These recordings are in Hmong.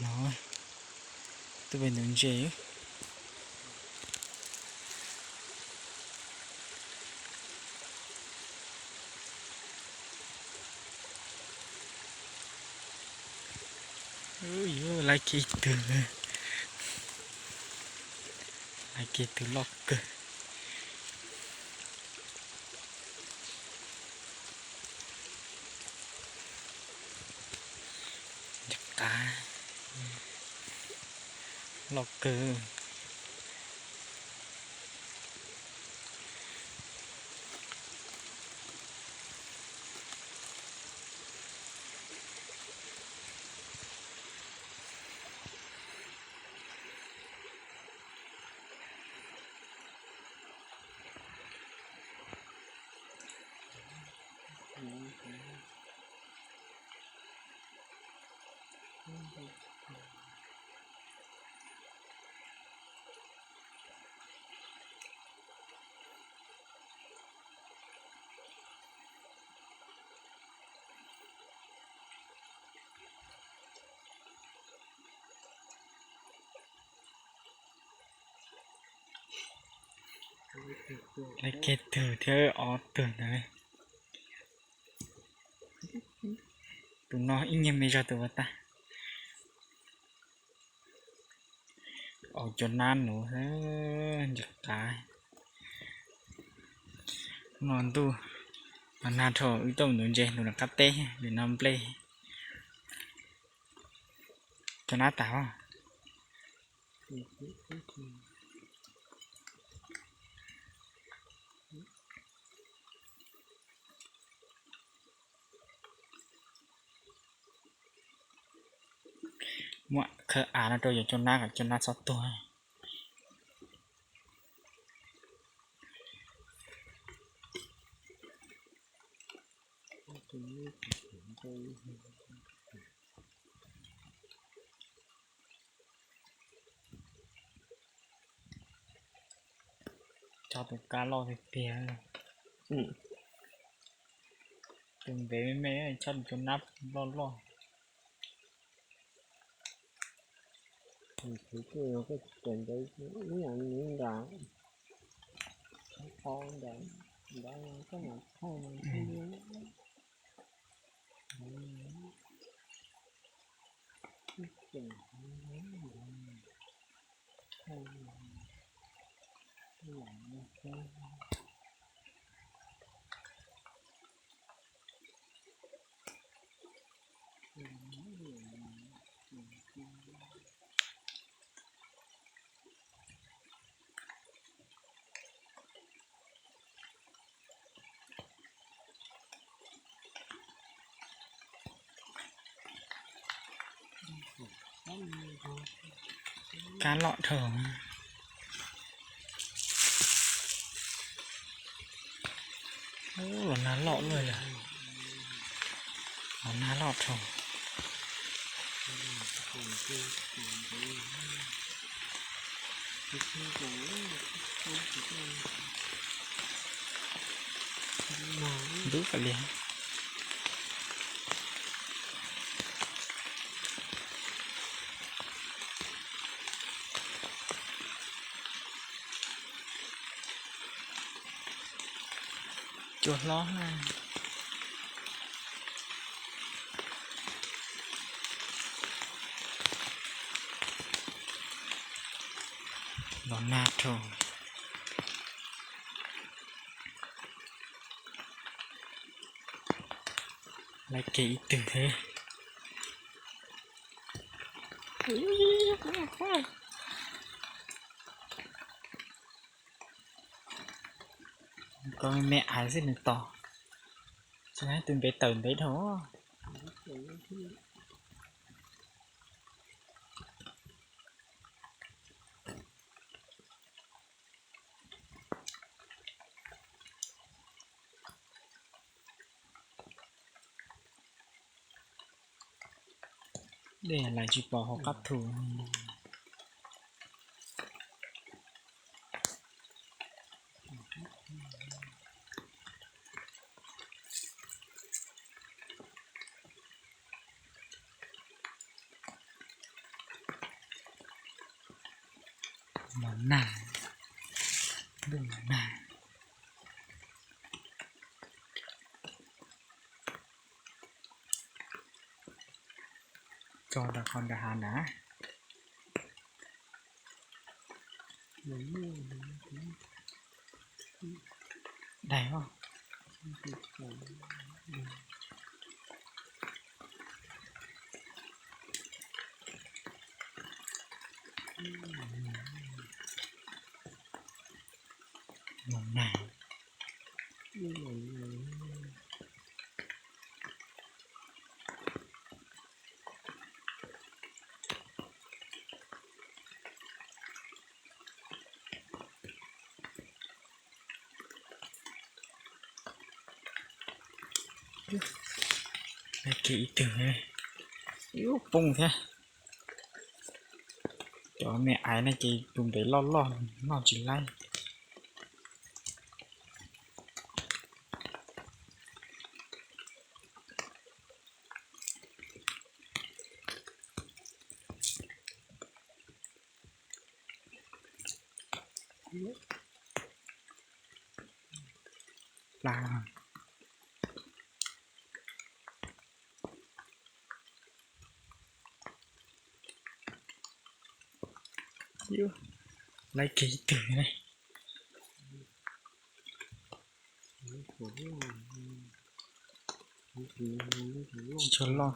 No, tuaj pem ntug ntses. Yuav laiv kiag ib tug, laiv kiag tug loj kawg. Qav loj kawg. Laiv kiag tug thiab ob tug ntawd. Tus no ib nyuag me zog tus ua tag. Au, cov nab nuv ntsis qav. No ntuj los nag dhau wb tuaj mus nuv ntses nws qab teb, nws no nplej. Cov nab tas os. Muab khawb av no rau yog cov nab, kom cov nab txhob tuag. Cog tus kab loj tiag tiag. Tus ntev me me, cog tus nab loj loj. Tus twg koj tsis tau ntawd ib yam li nram, qhov nram ntawd koj mam thauj. Kab loj dhau. Los nag loj luaj li. Los nag loj dhau. Ntub kawg li. Cua hlob na. Los nag dhau. Laiv kiag ib tug thiab. Koj me me aiv xwb nws tos. Tsis, tus ntev tawm ntev dhau. Dej lais tsis pom hauv qab thu. Mos nag, ntuj mos nag. Tso rau qhov ntawd hav na. Dai os. Mos nag. Laij kiag ib tug, ib lub poob thiab. Cov me aiv no ces tus ntev loj loj noj tsis laib. Pla, laij kiag ib tug ne. Tsis tshua loj.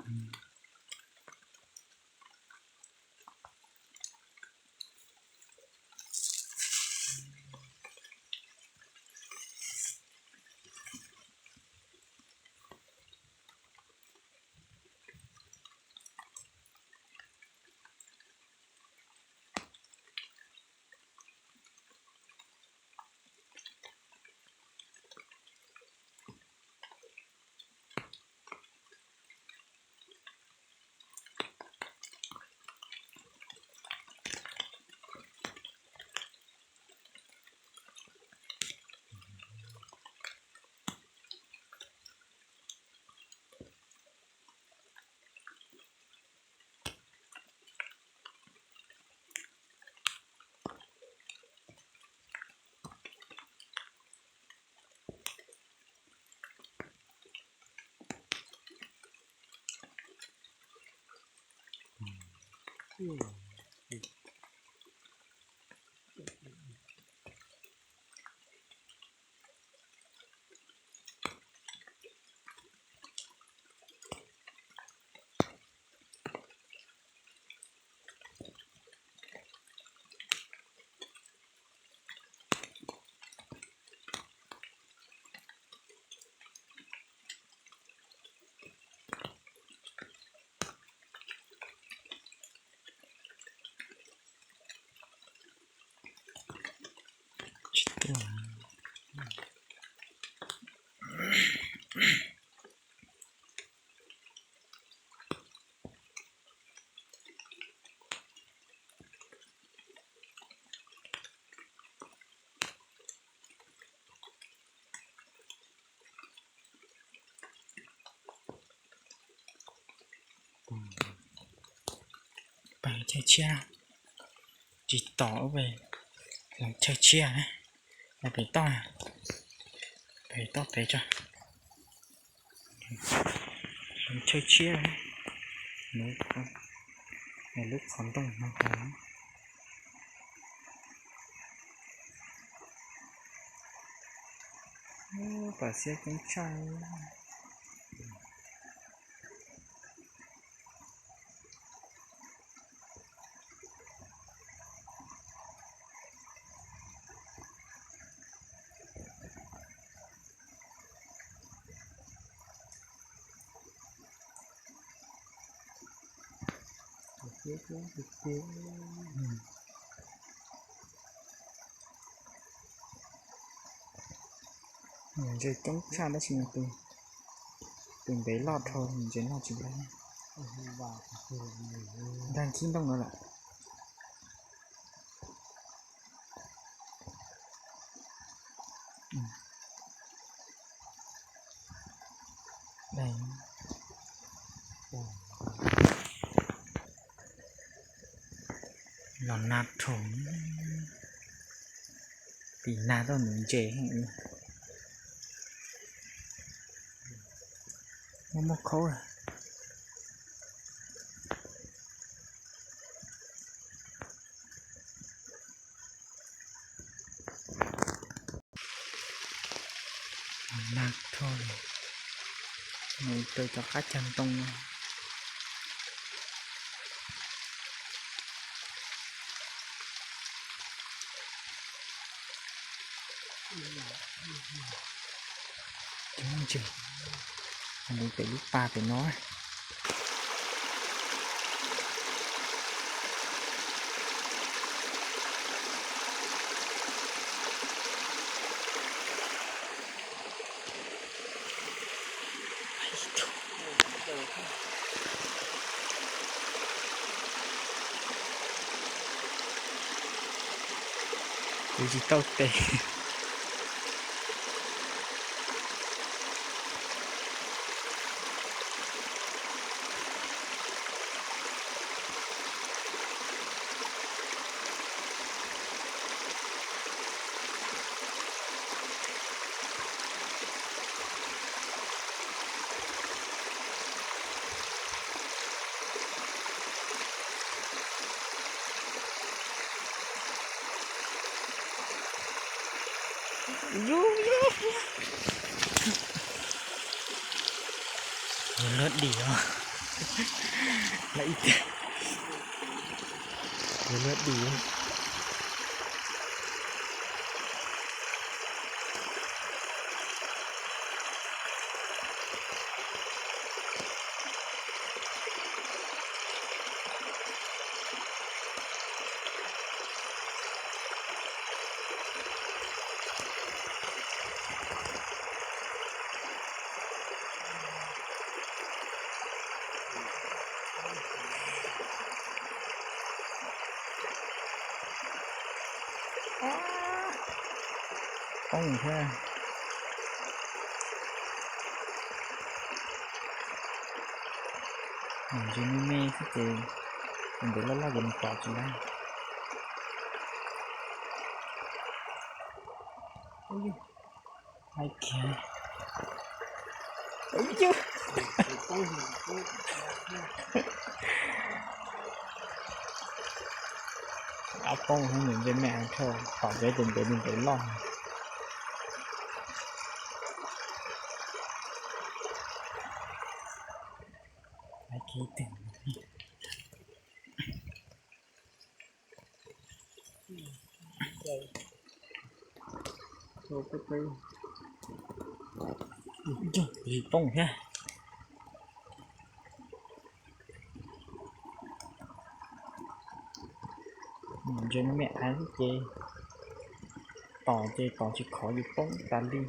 Peb chaw tshiab, tsis tom ub, peb chaw tshiab na, pem toj, pem toj pem tso. Chaw tshiab, lub qhov ntooj no hov. Pam xiab coob tshaj. Ntses coob tshaj tab sis mas tus ntev loj dhau ntses noj tsis laib. Dag nkhib ntooj no lawm. Los nag rhuav. Lim nag tuaj nws ntses, muaj muaj khaub. Nag kho, nws rau cov qab cag ntoo no. Cov ntses, nws pem lub pas pem no. Kuv tsis tau tes. Yuav luag dim os. Lawv ib tiag, yuav luag dim. Poob thiab. Ntses me me xwb ces ntev loj loj ces nws pom tsis lawm. Hais kiag. Ab poob, ntses me me, tom tsev ces ntev li ntev loj. Hais kiag. Poob thiab. Ntses me me xwb ces tom ces tom tsis khov yus poob tas li.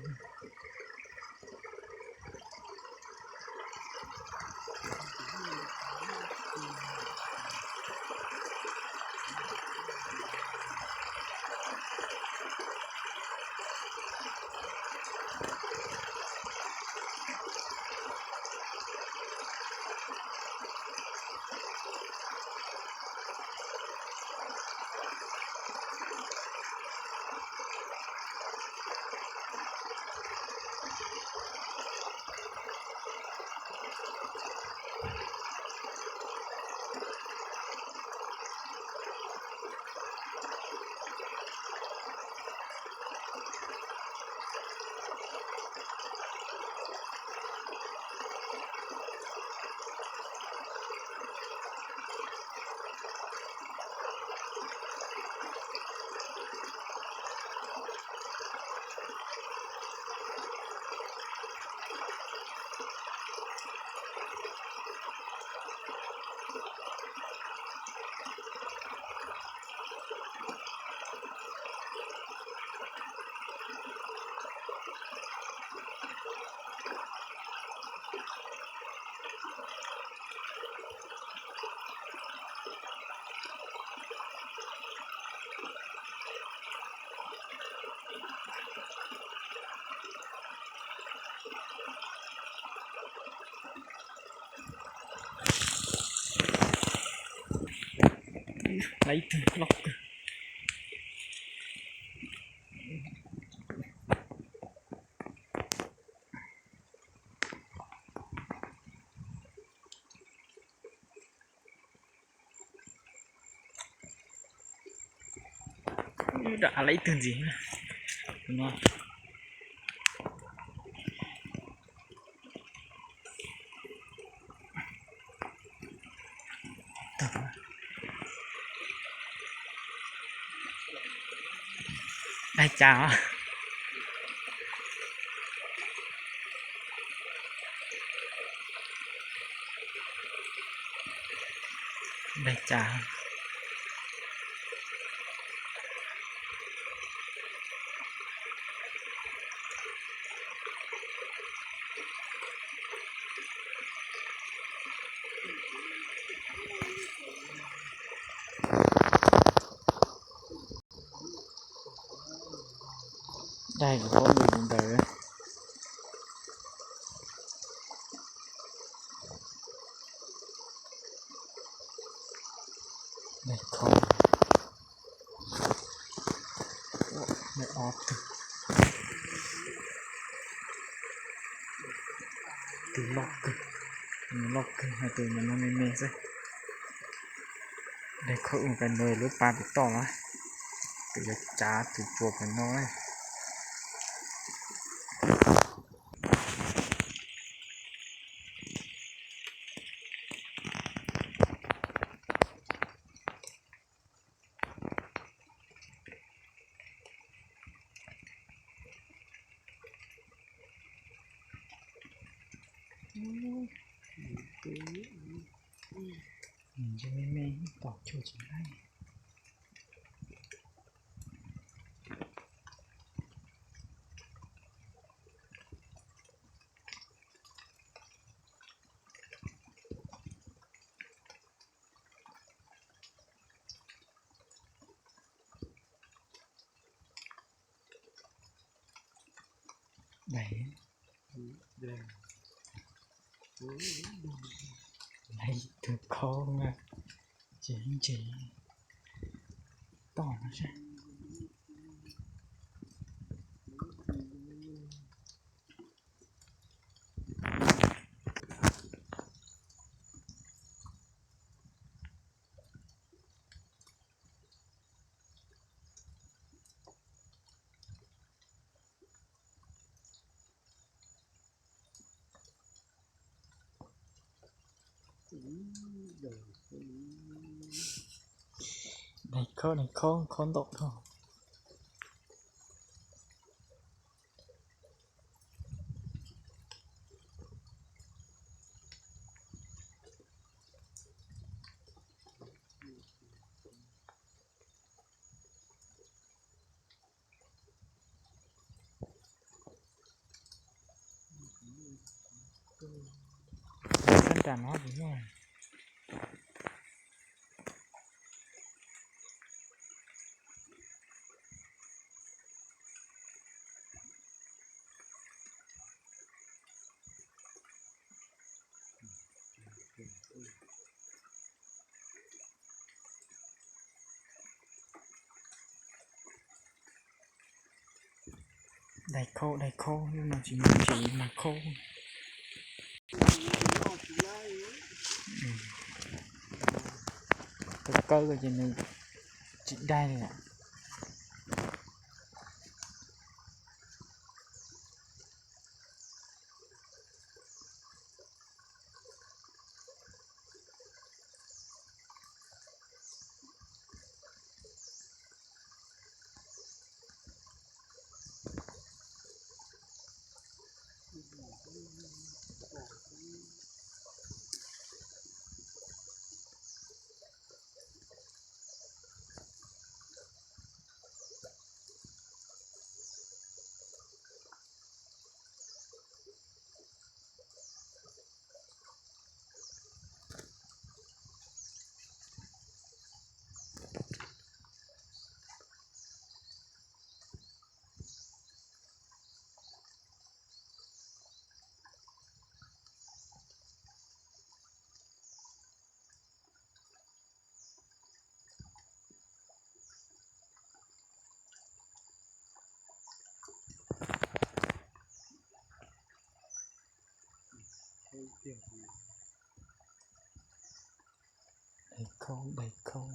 Lawv ib tug loj kawg. Rov av lawm ib tug ntxiv no. Daig cas os. Daig cas. Daig kuv paub lus ntawd. Daig khaub. Daig ob tug. Tus loj kawg, tus loj kawg, hais tias nws no me me xwb. Daig khaub ua pais ntawd lub pas pem toj na, tus yuav cav tus tsuas pem no. Nws me me tom cuag tsis laij. Daig, daig tug khaub na, ces ntses toj no seb. Daig khaub, daig khaub, khaub ntaum dhau. Sab nram no ces yog Daig khaub, daig khaub, lub no tsis muaj ntses mas khaub. Kawb kawb ces nws tsis daig li. Daig khaub, daig khaub.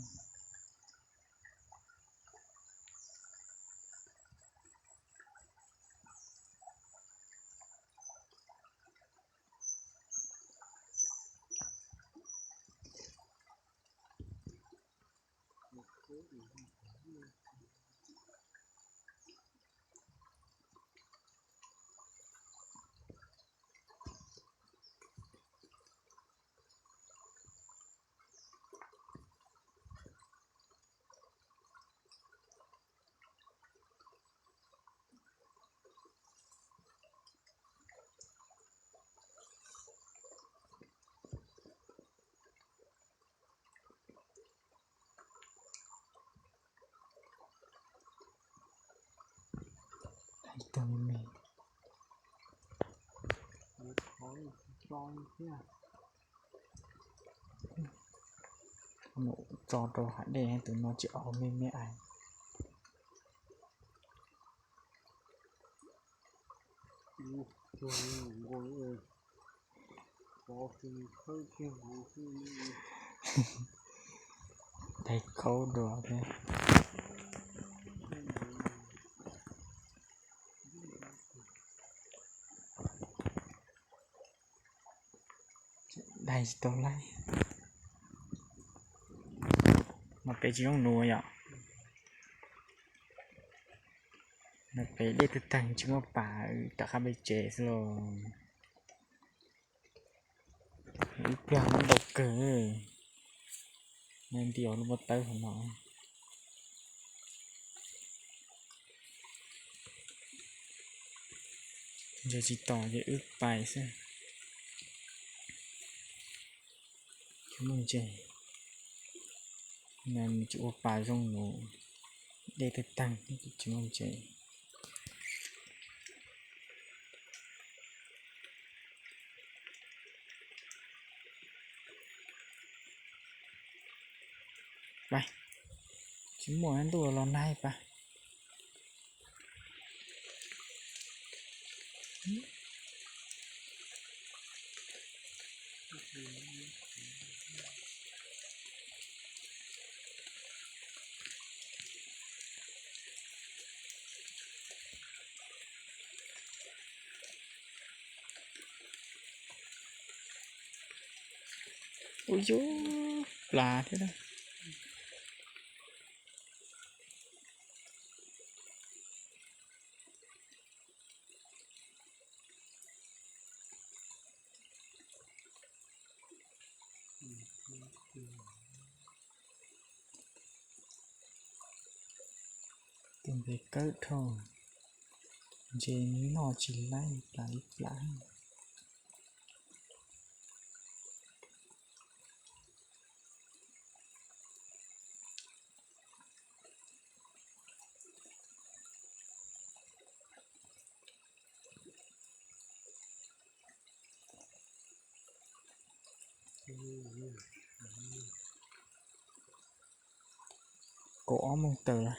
Ib tug me me. Mus tso rau hav dej, tus no tsis aus me me ais. Daig khaub dua thiab. Daig tsis tau laij. Mas pem tsis zoo nuv yom. Mas pem dej twb tag tsis muaj pas, rov qab pem tsev xwb los. Ib pliag muab ntau kawg, nti lub pob tawb hauv no. Ntses tsis tos ces wb pais xwb. Tsis muaj ntses, tsis ua pas zoo nuv, dej twb tag tsis muaj ntses. Pais, tsis muaj ntuj los nag pais. Ua yus plas thiab. Tus ntses kawg dhau, ntses noj tsis laib, plas ib plas. Kaum ob moos tawm lawm.